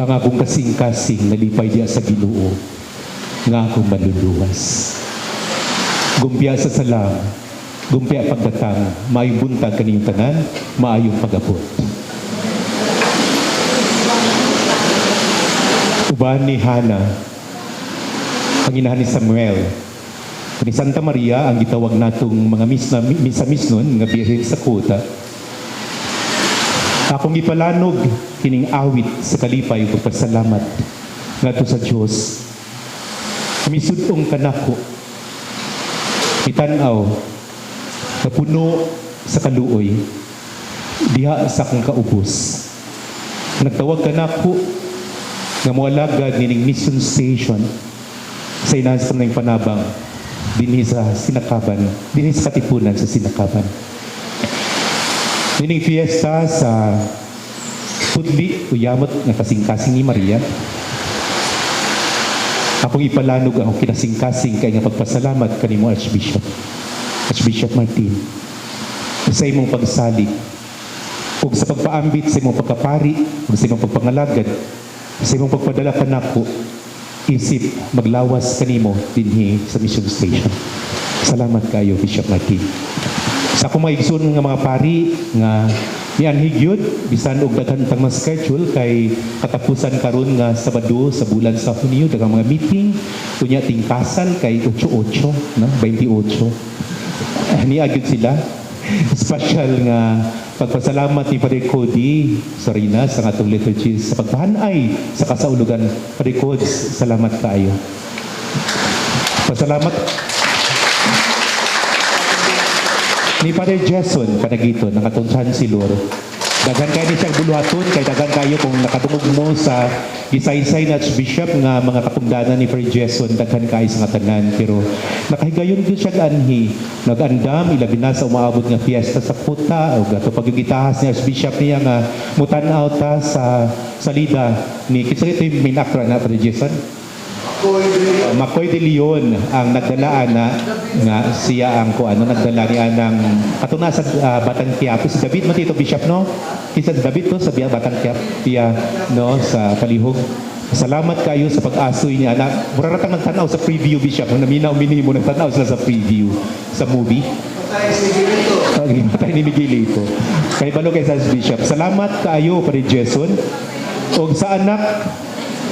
Ang akong kasing-kasing nalipay diya sa Ginoo nga akong maluluwas. Gumpya sa salam, gumpya pagdatang, maayong buntag kaniyong tanan, maayong pag-abot. Uban ni Hana, ang inahan ni Samuel, ni Santa Maria ang gitawag natong mga misna, misa misnon nga birhen sa kuta. Akong gipalanog kining awit sa kalipay ug pagpasalamat ngadto sa Dios. Misud-ong kanako, mitan-aw napuno sa kaluoy diha sa akong kaubos. Nagtawag kanako nga moalagad nining mission station sa inahan sa kanang panabang dinhi sa Sinakaban, dinhi sa Katipunan sa Sinakaban. Nining fiesta sa pudli o yamot nga kasing-kasing ni Maria, akong ipalanog ang kinasing-kasing kay nga pagpasalamat kanimo, Archbishop, Archbishop Martin, sa imong pagsalig ug sa pagpaambit sa imong pagkapari ug sa imong pagpangalagad, sa imong pagpadala kanako isip maglawas kanimo dinhi sa mission station. Salamat kayo, Bishop Martin. Sa akong mga igsoon nga mga pari nga nianhi gyud bisan og daghan tang mga schedule kay katapusan karon nga Sabado sa bulan sa Hunyo, daghang mga meeting, unya tingkasal kay 88, no, 28, niya gyud sila. Special nga pagpasalamat ni Father Cody Sarina sa atong liturgy sa pagpahanay sa kasaulugan. Father Codes, salamat kaayo. Pasalamat ni Father Jason Panagito ng atong chancellor. Daghan kayo ni siyang buluhaton kay daghan kayo kung nakadungog mo sa gisaysay na Archbishop nga mga katungdanan ni Father Jason, daghan kayo sa nga tanan, pero nakahigayon gyud siya anhi nagandam, ilabi na sa umaabot nga fiesta sa kuta o gato pagigitahas ni Archbishop niya nga mutan-aw ta sa salida ni kinsa ito yung main actor na, Father Jason? Makoy de Leon ang nagdala ana nga siya ang ko ano nagdala niya ng ato na sa Batang Quiapo, si David man tito, Bishop, no? Kinsa si David to sa Batang Quiapo iya, no, sa palihog. Salamat kayo sa pag-asoy niya na mura ra tang nagtan-aw sa preview, Bishop. Nung naminaw minimo nagtan-aw sila sa preview sa movie. Patay ni Miguelito. Kay balo kay sa Bishop. Salamat kaayo, Padre Jason. Og sa anak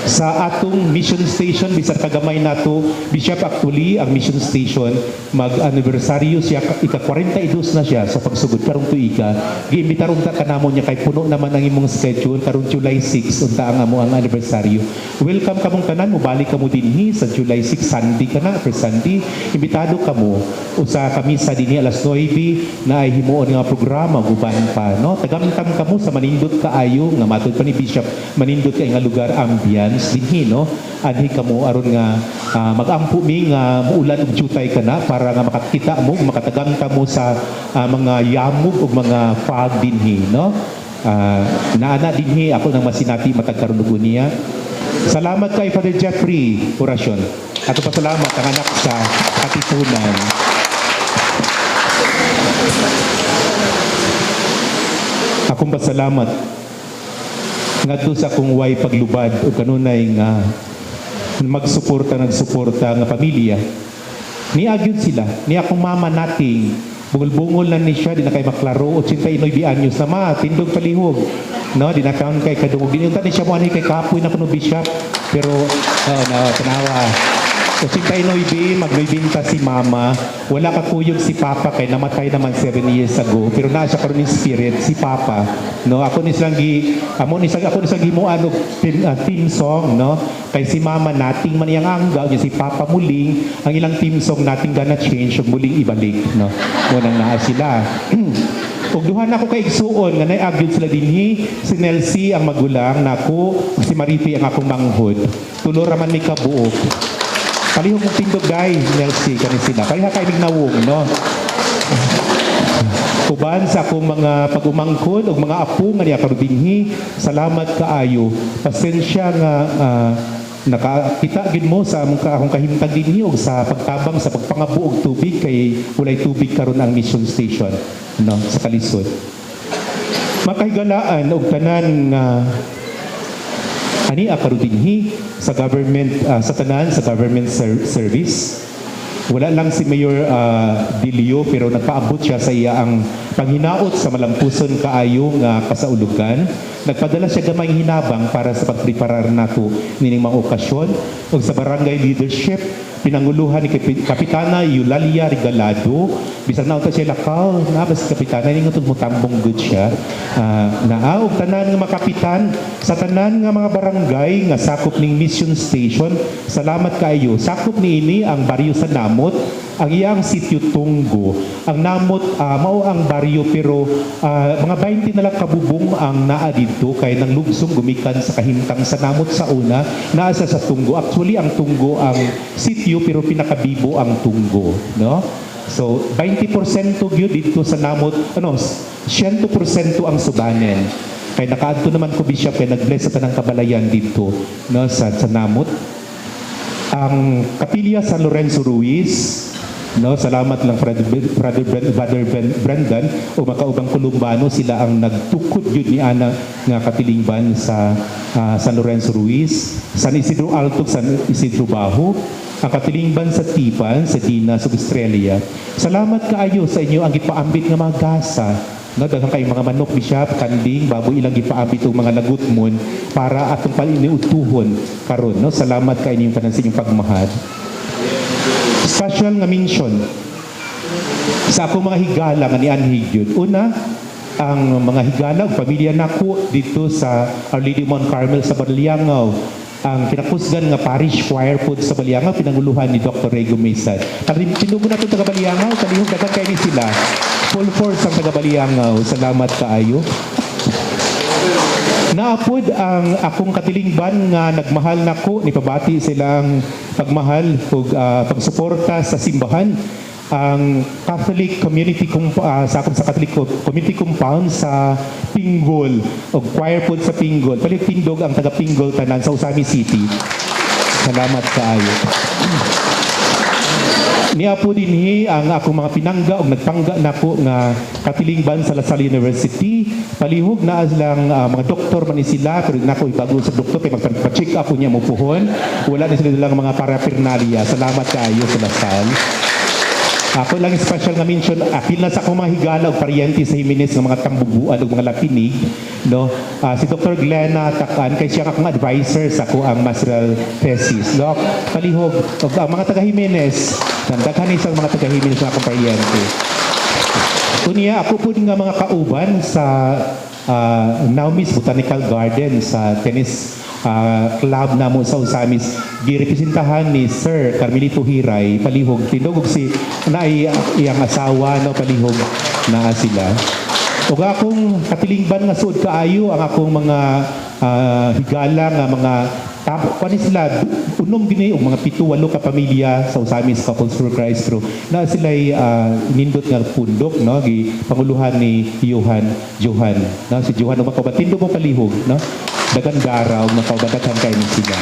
sa atong mission station, bisan kagamay nato, Bishop. Actually, ang mission station mag-anniversaryo siya, ika-42 na siya sa pagsugod karong tuiga. Giimbitar unta kanamo niya kay puno naman ang imong schedule karong July 6 unta ang amo ang anniversaryo. Welcome kamong tanan, mobalik kamo dinhi sa July 6, Sunday kana, first Sunday. Imbitado kamo usa kami sa dinhi alas 9 na ay himuon nga programa guban pa, no? Tagamtam kamo sa manindot kaayo nga matud pa ni Bishop, manindot kay nga lugar, ambience dinhi, no? Anhi kamo aron nga magampo mi nga muulan og jutay kana para nga makakita mo, makatagamtam mo sa mga yamog ug mga fog dinhi, no? Naana dinhi ako nang masinati matag karon ug niya. Salamat kay Father Jeffrey Oracion. Ato pasalamat ang anak sa Katipunan. Akong pasalamat ngadto sa akong way paglubad o kanunay nga magsuporta, nagsuporta nga pamilya. Niagyod sila. Ni akong mama nating bungol-bungol na ni siya, di na kay maklaro, 89 anyos na ma, tindog palihog. No, di na kaon kay kadungog. Di na ni siya mo ani kay kapoy na kuno, Bishop. Pero na tanawa. 89, mag-90 si mama. Wala kakuyog si papa kay namatay naman 7 years ago. Pero naa siya karon in spirit si papa. No, ako ni silang gi amo ni silang ako ni silang gimuan og team song, no? Kay si mama nating man iyang angga, nya si papa muling ang ilang team song, "Nothing Gonna Change," ug muling ibalik, no? Mo nang naa sila. Ug duha na ako kay igsuon nga naay sila dinhi, si Nelsie ang magulang nako, si Marifi ang akong manghod. Tulo ra man mi kabuok. Palihog mong tindog day, Nelsie, kani sila. Pareha kay nawong, no? Uban sa akong mga pag-umangkon ug mga apo nga niya karon dinhi, salamat kaayo. Pasensya nga nakakita gid mo sa among akong kahimtang dinhi ug sa pagtabang sa pagpangabo og tubig kay walay tubig karon ang mission station, no, sa kalisod. Makahigalaan og tanan nga Ani karon dinhi sa government, sa tanan sa government service. Wala lang si Mayor Dilio, pero nagpaabot siya sa iya ang panghinaot sa malampuson kaayo nga kasaulugan. Nagpadala siya gamay hinabang para sa pagpreparar nato nining mga okasyon. Ug sa barangay leadership, pinanguluhan ni Kapitana Eulalia Regalado. Bisan na siya lakaw, na ba si Kapitana ningon mo tambong good siya. Naa og tanan nga mga kapitan sa tanan nga mga barangay nga sakop ning mission station, salamat kaayo. Sakop niini ang baryo sa Namot, ang iyang sitio Tunggo. Ang Namot, mao ang baryo, pero mga 20 na lang kabubong ang naa didto kay nang lugsong gumikan sa kahimtang sa Namot sa una, naa sa Tunggo. Actually, ang Tunggo ang sitio pero pinakabibo ang Tunggo, no? So 20% gyud dito sa Namot, ano, 100% ang Subanen. Kay nakaadto naman ko, Bishop, kay nag-bless sa tanang kabalayan dito, no, sa Namot. Ang Kapilya San Lorenzo Ruiz, no, salamat lang, Brother Brendan o makaubang Columbano, sila ang nagtukod yun ni ana nga katilingban sa San Lorenzo Ruiz, San Isidro Alto, San Isidro Bajo, ang katilingban sa Tipan, sa Dina, sa Australia. Salamat kaayo sa inyo ang gipaambit nga mga gasa. No, daghan kay mga manok, Bishop, kanding, baboy, ilang gipaambit og mga lagutmon para atong paliniutuhon karon, no? Salamat kay inyong tanan sa inyong pagmahal. Special nga mention sa akong mga higala nga nianhi gyud. Una, ang mga higala ug pamilya nako dito sa Our Lady Mount Carmel sa Baliangao, ang kinakusgan nga parish choir pod sa Baliangao, pinanguluhan ni Dr. Rego Mesa. Tinubo na taga Baliangao, talihog, daghan kay ni sila. Full force ang taga Baliangao. Salamat kaayo. Naapod ang akong katilingban nga nagmahal nako, nipabati silang pagmahal ug pagsuporta sa simbahan, ang Catholic Community sakop sa Catholic Community Compound sa Pinggol ug choir pod sa Pinggol. Palit tindog ang taga Pinggol tanan sa Ozamiz City. Salamat kaayo. Niya po dinhi ang akong mga pinangga og nagpangga nako nga katilingban sa La Salle University. Palihog naa lang mga doktor man ni sila, pero nako ibago sa doktor kay magpa-check up niya mo puhon. Wala ni sila lang mga paraphernalia. Salamat kaayo sa La Salle. Ako lang special nga mention, apil na sa akong mga higala og paryente sa Jimenez nga mga tambubuan ug mga lapinig, no? Si Dr. Glenna Takan kay siya akong advisor sa ako ang masteral thesis. Doc, palihog og ang mga taga Jimenez, daghan ni sa mga taga Jimenez nga akong paryente. Unya, ako po nga mga kauban sa Naumis Botanical Garden sa tennis club namo sa Ozamiz, girepresentahan ni Sir Carmelito Hiray. Palihog tindog og si naay iyang asawa, no? Palihog naa sila. Ug akong katilingban nga suod kaayo, ang akong mga higala nga mga tap kuan sila, unom gini og mga 7, 8 ka pamilya sa Ozamiz Couples for Christ, pero na sila nindot nga pundok, no, gi panguluhan ni Johan Johan, no, si Johan ug makauban. Tindog mo, palihog, no? Dagan daraw makauban, daghan kay ni sila.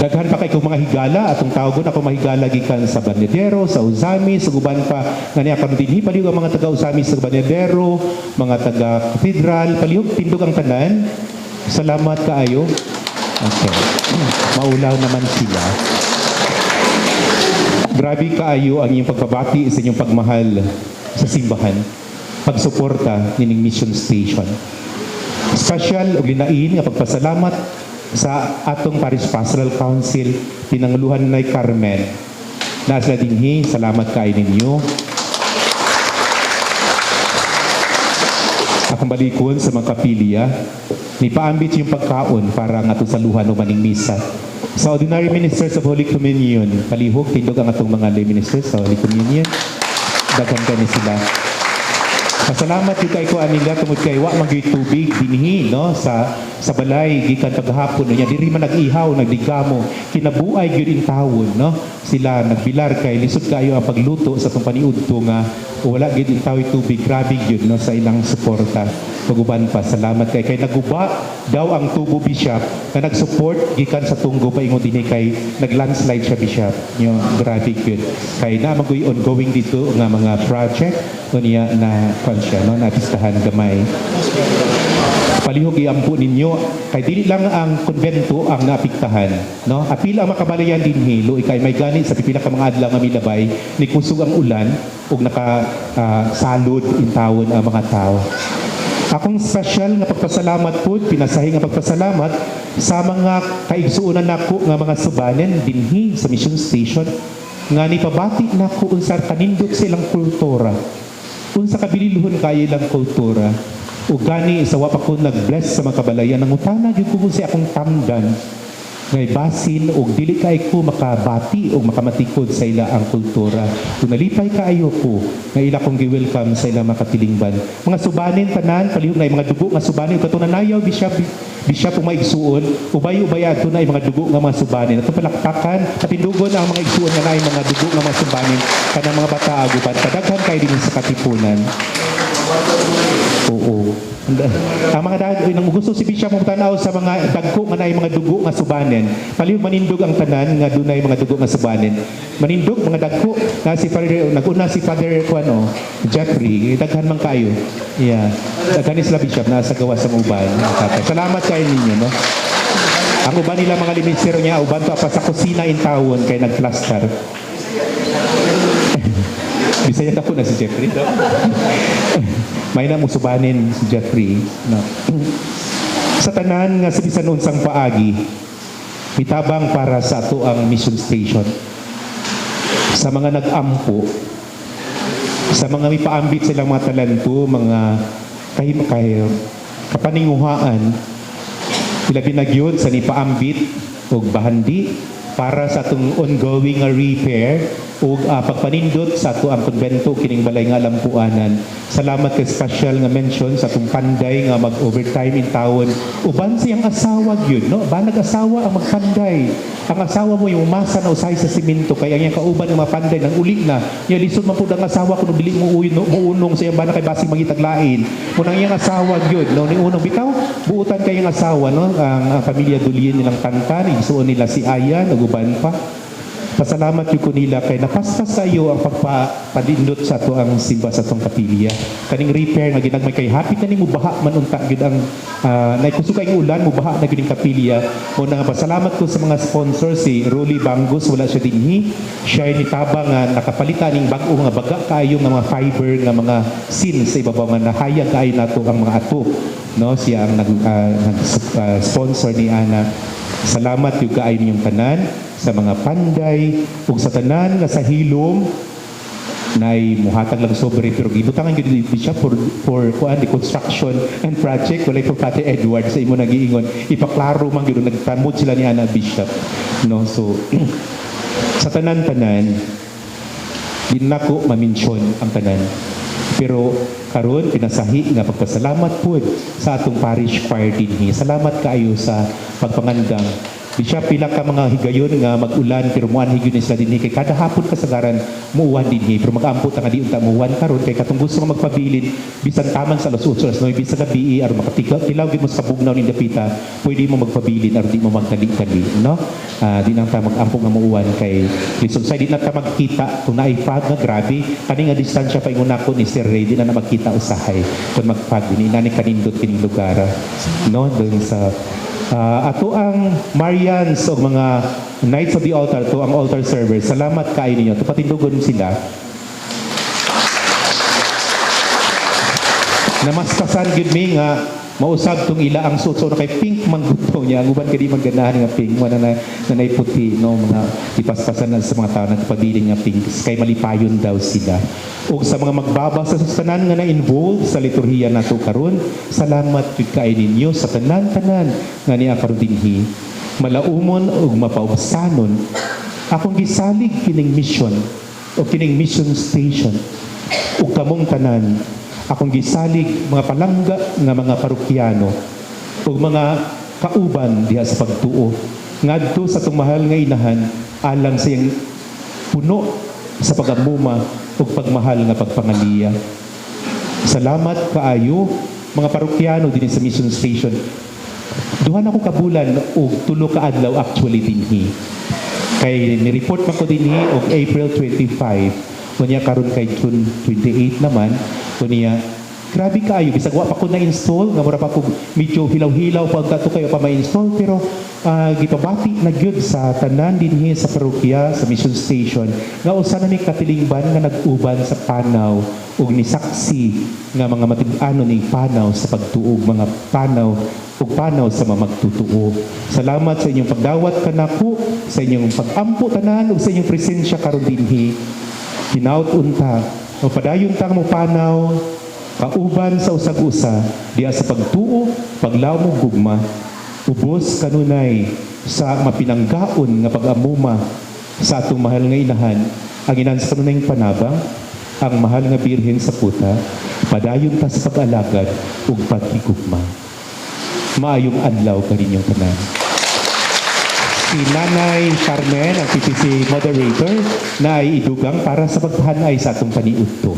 Daghan pa kay kong mga higala atong tawagon ako mahigala gikan sa Banadero, sa Ozamiz, sa uban pa nga niya karon dinhi. Palihog ang mga taga Ozamiz, sa Banadero, mga taga Cathedral, palihog tindog ang tanan. Salamat kaayo. Okay. Maulaw naman sila. Grabe kaayo ang inyong pagpabati sa inyong pagmahal sa simbahan, pagsuporta nining mission station. Special ug linain nga pagpasalamat sa atong Parish Pastoral Council, pinanguluhan ni Carmen. Na sila dinhi, salamat kay ninyo. Akong balikon sa mga kapilya, ni paambit yung pagkaon para nga atong saluhan o maning misa. Sa Ordinary Ministers of Holy Communion, palihog, tindog ang atong mga lay ministers sa Holy Communion. Daghan kani sila. Pasalamat yung kay ko anila tungod kay wa man gyud tubig dinhi, no, sa balay gikan paghapon niya, diri man nag-ihaw, nagdigamo, kinabuay gyud in tawon, no? Sila nagbilar kay lisod kayo ang pagluto sa atong paniudto nga wala gyud in tawoy tubig. Grabe gyud, no, sa ilang suporta. Paguban pa, salamat kay naguba daw ang tubo, Bishop, nga nag-support gikan sa Tunggo paingon dinhi kay nag-landslide siya, Bishop nyo. Grabe gyud kay na magoy ongoing dito nga mga project unya na kwan siya, no, napistahan gamay. Palihog iampo ninyo kay dili lang ang konbento ang naapektahan, no? Apil ang makabalayan dinhi, luoy kay may gani sa pipila ka mga adlaw nga milabay ni kusog ang ulan ug naka salud intawon ang mga tao. Akong special nga pagpasalamat po, pinasahi nga pagpasalamat sa mga kaigsuonan nako nga mga subanen dinhi sa mission station nga nipabati nako unsa kanindot silang kultura. Unsa kabililhon kayo ilang kultura. Ug gani sa wa pa ko nag-bless sa mga kabalayan, nangutana gyud ko sa akong tamdan ngay basin og dili kay ko makabati og makamatikod sa ila ang kultura. Ug nalipay kaayo ko nga ila kong gi-welcome sa ilang makatilingban. Mga subanin tanan, palihog na mga dugo nga subanin ug katong nanayaw bishop bishop ug maigsuon, ubay-ubay adto na mga dugo nga mga subanin. Atong palakpakan, patindugon ang mga igsuon nga naay mga dugo nga mga subanin kanang mga bata aguban. Padaghan kay din sa Katipunan. Oo. Ang mga dag nang gusto si Bishop mo tanaw sa mga dagko nga naay mga dugo nga subanen. Palihog manindog ang tanan nga dunay mga dugo nga subanen. Manindog mga dagko na si Father, naguna si Father kuano Jeffrey, daghan man kayo. Yeah. Daghan ni sila, Bishop, nasa gawas sa uban. Tatay. Salamat kayo ninyo, no. Ang uban nila mga limisero niya, uban to pa sa kusina in tawon kay nagplaster. Bisaya ako na si Jeffrey. No? May na mo subanin si Jeffrey. No? Sa tanan nga sa bisan unsang paagi, mitabang para sa ato ang mission station. Sa mga nag-ampo, sa mga mipaambit silang mga talento, mga kay kapaninguhaan, ilabi na gyud sa nipaambit og bahandi para sa atong ongoing nga repair ug pagpanindot sa ato ang konbento kining balay nga lampuanan. Salamat kay special nga mention sa atong panday nga mag-overtime in tawon uban siyang asawa gyud, no? Ba nag-asawa ang magpanday. Ang asawa mo yung masa na usahay sa simento kay ang iyang kauban nga mapanday nang uli na. Nya lisod man pud ang asawa kuno dili mo uy, muunong sa iyang bana kay basig mangitaglain. Mun ang iyang asawa gyud, no, ni unong bitaw buutan kay ang asawa, no, ang pamilya Dulien nilang tantan, igsuon nila si Ayan ug uban pa. Pasalamat gyud ko nila kay napaspas sa iyo ang pagpapadindot sa ato ang simba sa atong kapilya. Kaning repair nga ginagmay kay hapit na ni mubaha man unta gyud ang naikusog kay ulan, mubaha na gyud ang kapilya. Mo na nga pasalamat ko sa mga sponsor, si Rolly Bangus, wala siya dinhi. Siya ay nitabang nga nakapalitan ning bag-o nga baga kaayo nga mga fiber nga mga sin sa ibabaw nga nahayag kaayo nato ang mga ato. No, siya ang nag sponsor ni ana. Salamat yung kaayo ninyong tanan sa mga panday ug sa tanan nga sa hilom nay muhatag lang sobre pero gibutangan gyud siya for kuan the construction and project, walay for Father Edward sa imo nagiingon ipaklaro man gyud nagtamod sila ni Ana Bishop, no? So sa tanan-tanan, di nako ma-mention ang tanan pero karon pinasahi nga pagpasalamat pud sa atong parish choir dinhi. Salamat kaayo sa pagpangandam. Bishop, pila ka mga higayon nga mag-ulan pero muanhi gyud ni sila dinhi kay kada hapon kasagaran muuwan dinhi pero mag-ampo ta nga di unta muuwan karon kay katong gusto nga magpabilin bisan taman sa alas 8, alas 9 sa gabi aron makatilaw tilaw gyud mo sa bugnaw ning dapita, pwede mo magpabilin aron di mo magkali-kali, no? Di nang ta mag-ampo nga muuwan kay lisod sa di na ta magkita kung naay fog nga grabe kani nga distansya pa ingon nako ni Sir Ray, di na na magkita usahay kung mag-fog din inani kanindot kining lugar, no? Dun sa ato ang Marians o mga Knights of the Altar, to ang altar servers. Salamat kaayo ninyo. To patindugon sila. Namaspasan gyud mi nga mausab tong ila ang suot. So na kay pink man gusto niya. Ang uban kay di man ganahan nga pink, wala na nanay puti, no? Mga ipaspasan na sa mga tao nagpabiling nga pink kay malipayon daw sila. Ug sa mga magbabasa, sa tanan nga na-involved sa liturhiya nato karon, salamat gyud kaayo ninyo sa tanan-tanan nga niya karon dinhi. Malaumon ug mapaubsanon akong gisalig kining mission o kining mission station ug kamong tanan akong gisalig mga palangga nga mga parokyano ug mga kauban diha sa pagtuo ngadto sa atong mahal nga inahan alang sa iyang puno sa pagamuma ug pagmahal nga pagpangaliya. Salamat kaayo, mga parokyano dinhi sa mission station. 2 na ko kabulan og 3 ka adlaw actually dinhi. Kay ni-report man ko dinhi og April 25. Unya karon kay June 28 naman. Unya Grabe kaayo, bisag wa pa ko na-install, nga mura pa ko medyo hilaw-hilaw pa kato kayo pa ma-install, pero gipabati na gyud sa tanan dinhi sa parokya, sa mission station, nga usa na ni katilingban nga nag-uban sa panaw ug nisaksi nga mga matig-anon ni panaw sa pagtuo, mga panaw ug panaw sa mga magtutuo. Salamat sa inyong pagdawat kanako, sa inyong pag-ampo tanan ug sa inyong presensya karon dinhi. Hinaut unta, o padayon tang mo panaw, kauban sa usag-usa, diya sa pagtuo, paglawom ug gugma, ubos kanunay sa mapinanggaon nga pag-amuma sa atong mahal nga inahan, ang inahan sa kanunayng panabang, ang mahal nga Birhen sa Puta, padayon ta sa pag-alagad ug paghigugma. Maayong adlaw kaninyong tanan. Si Nanay Carmen, ang PPC moderator, na ay idugang para sa paghanay sa atong paniudto.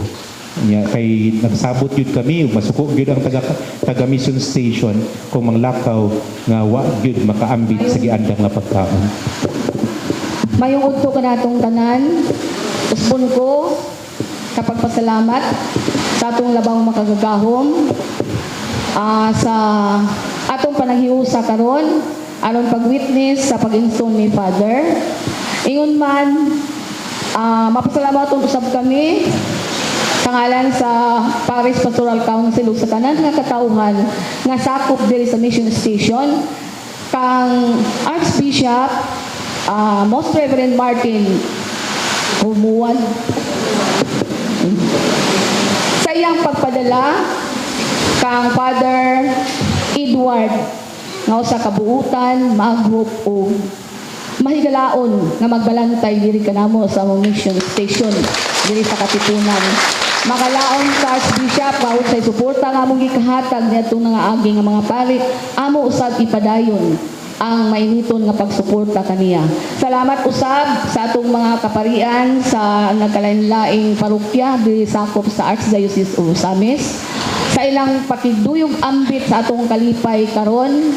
Nya kay nagsabot gyud kami ug masuko gyud ang taga taga mission station kung manglakaw nga wa gyud makaambit sa giandang nga pagkaon. Mayong udto kanatong tanan, usbon ko kapag pasalamat sa atong labang makagagahom sa atong panaghiusa karon aron pag-witness sa pag-install ni Father. Ingon man, mapasalamat usab kami sa ngalan sa Parish Pastoral Council ug sa tanan nga katawhan nga sakop diri sa mission station kang Archbishop Most Reverend Martin Humuan sa iyang pagpadala kang Father Edward nga usa ka buutan, maaghop ug mahigalaon nga magbalantay diri kanamo sa among mission station diri sa Katipunan. Makalaon ka, Archbishop, bawod sa suporta nga among gikahatag niadtong nangaagi nga mga pari, amo usab ipadayon ang mainiton nga pagsuporta kaniya. Salamat usab sa atong mga kaparian sa nagkalain-laing parokya diri sakop sa Archdiocese of Ozamiz sa ilang pakigduyog ambit sa atong kalipay karon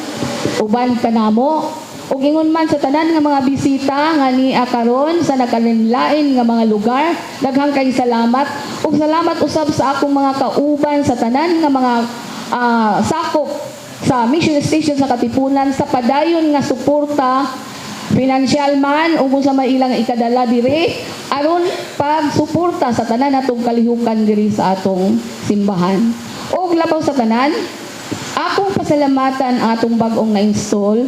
uban kanamo, ug ingon man sa tanan nga mga bisita nga nia karon sa nagkalain-lain nga mga lugar. Daghang kay salamat, ug salamat usab sa akong mga kauban sa tanan nga mga sakop sa mission station sa Katipunan sa padayon nga suporta, financial man ug sa may ilang ikadala diri aron pagsuporta sa tanan natong kalihukan diri sa atong simbahan. Ug labaw sa tanan, akong pasalamatan ang atong bag-ong na-install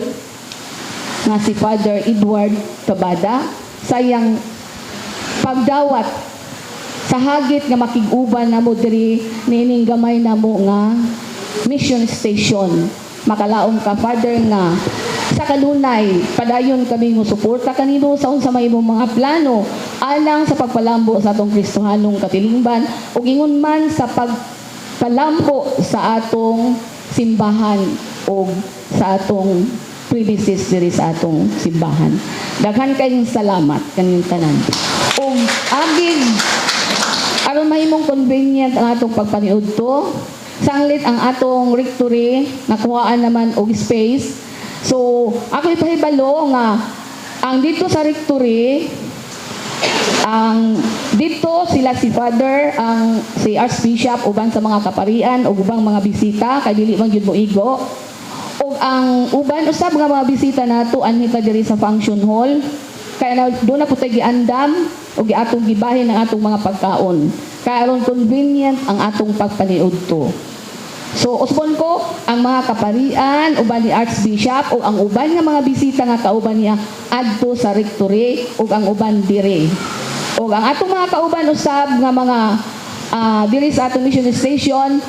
nga si Father Edward Tabada sa iyang pagdawat sa hagit nga makig-uban namo diri niining gamay namo nga mission station. Makalaom ka, Father, nga sa kanunay padayon kami mo suporta kanimo sa unsa may imong mga plano alang sa pagpalambo sa atong Kristohanong katilingban ug ingon man sa pagpalambo sa atong simbahan ug sa atong premises diri sa atong simbahan. Daghan kayong salamat kaninyong tanan. Ug agig aron mahimong convenient ang atong pagpaniudto, sanglit ang atong rectory nakuhaan naman og space. So, ako ipahibalo nga ang dito sa rectory, ang dito sila si Father, ang si Archbishop uban sa mga kaparian ug ubang mga bisita kay dili man gyud mo igo. Ug ang uban usab nga mga bisita nato anhi pa diri sa function hall. Kaya na, doon na po tayo giandam ug atong gibahin ang atong mga pagkaon. Kaya aron convenient ang atong pagpaniudto. So usbon ko ang mga kaparian uban ni Archbishop o ang uban nga mga bisita nga kauban niya adto sa rectory ug ang uban dire. Ug ang atong mga kauban usab nga mga diri sa atong mission station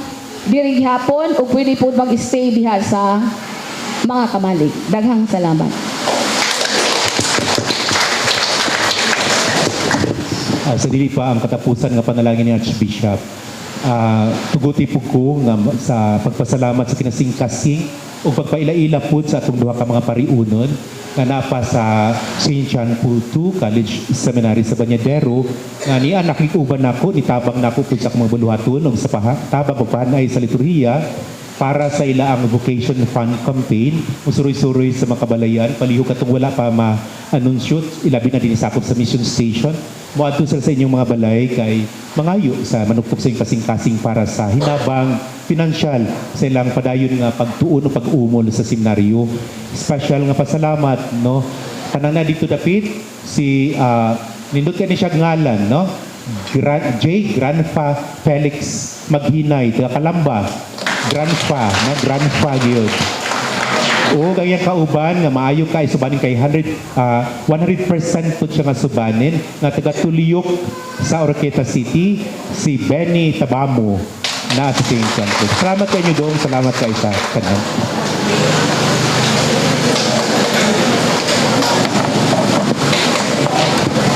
diri gihapon ug pwede po mag-stay diha sa mga kamalig. Daghang salamat. Sa dili pa ang katapusan nga panalangin ni Archbishop. Tuguti po ko nga sa pagpasalamat sa kinasing-kasing ug pagpaila-ila pud sa atong duha ka mga pariunon nga napa sa St. John Paul II College Seminary sa Banyadero nga niya nakikuban nako, nitabang nako pud sa akong mga buluhaton ug sa tabang pagpahanay sa liturhiya. Para sa ila ang Vocation Fund campaign, musuroy-suroy sa makabalayan, palihog katong wala pa ma-anunsyo, ilabi na din sakop sa mission station. Moadto sila sa inyong mga balay kay mangayo sa manuktok sa inyong kasing-kasing para sa hinabang pinansyal sa ilang padayon nga pagtuon o pag-umol sa seminaryo. Special nga pasalamat, no? Kanang na dito dapit si nindot kay ni siya ngalan, no? J. Granfa Felix Maghinay, taga Kalamba. Granfa, no? Granfa gyud. O gayang kauban nga maayo kay subanin kay 100 100% pud siya nga subanin nga taga Tuliyok sa Oroquieta City, si Benny Tabamo na sa St. John. Salamat kay inyo dong, salamat kay sa kanan.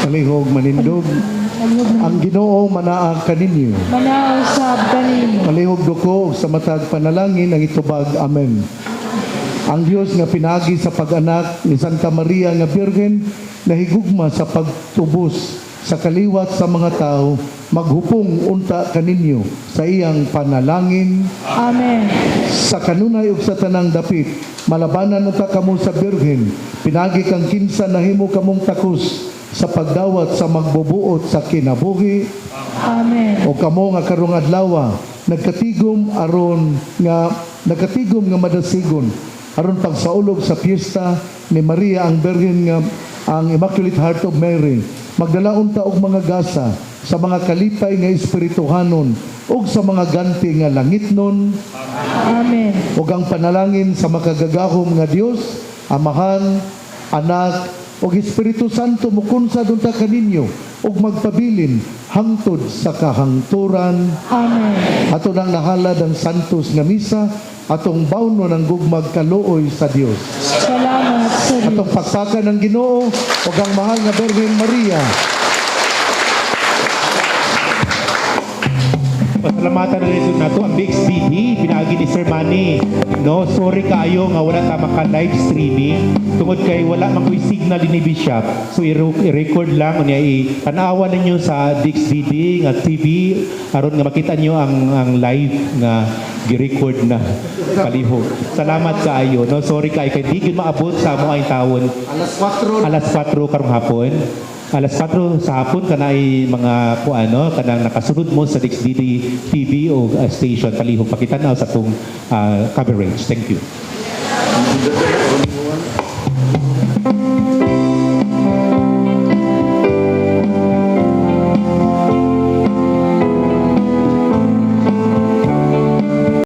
Palihog manindog. Ang Ginoo manaa kaninyo. Manaw sab kanimo. Palihog duko sa matag panalangin ang itubag. Amen. Ang Dios nga pinaagi sa pag-anak ni Santa Maria nga Birhen nahigugma sa pagtubos sa kaliwat sa mga tao, maghupong unta kaninyo sa iyang panalangin. Amen. Sa kanunay ug sa tanang dapit, malabanan unta kamo sa Birhen, pinagi kang kinsa nahimo kamong takos sa pagdawat sa magbubuot sa kinabuhi. Amen. O kamo nga karong adlaw nagkatigom aron nga nagkatigom nga madasigon aron pagsaulog sa piyesta ni Maria ang Birhen nga ang Immaculate Heart of Mary, magdala unta og mga gasa sa mga kalipay nga espirituhanon ug sa mga ganti nga langitnon. Amen. Ug ang panalangin sa makagagahom nga Dios Amahan, Anak ug Espiritu Santo mukunsad unta kaninyo ug magpabilin hangtod sa kahangturan. Amen. Ato nang nahalad ang santos nga misa, atong bawnon ang gugmag kaluoy sa Dios. Salamat sa Dios. Atong pakpakan ang Ginoo ug ang mahal nga Birhen Maria. Pasalamatan na rin nato ang BXBD, pinaagi ni Sir Manny. No, sorry kaayo nga wala ta maka live streaming tungod kay wala man koy signal ni Bishop. So i-record lang unya i-tanawa ninyo sa DXBD nga TV aron nga makita niyo ang live nga gi-record na palihog. Salamat kaayo. No, sorry kay kay di gyud maabot sa amo ang tawon. Alas 4. Alas 4 karong hapon. Alas 4 sa hapon kanay mga kuano kanang nakasunod mo sa DXDD TV o station, palihog pakitanaw sa atong coverage. Thank you.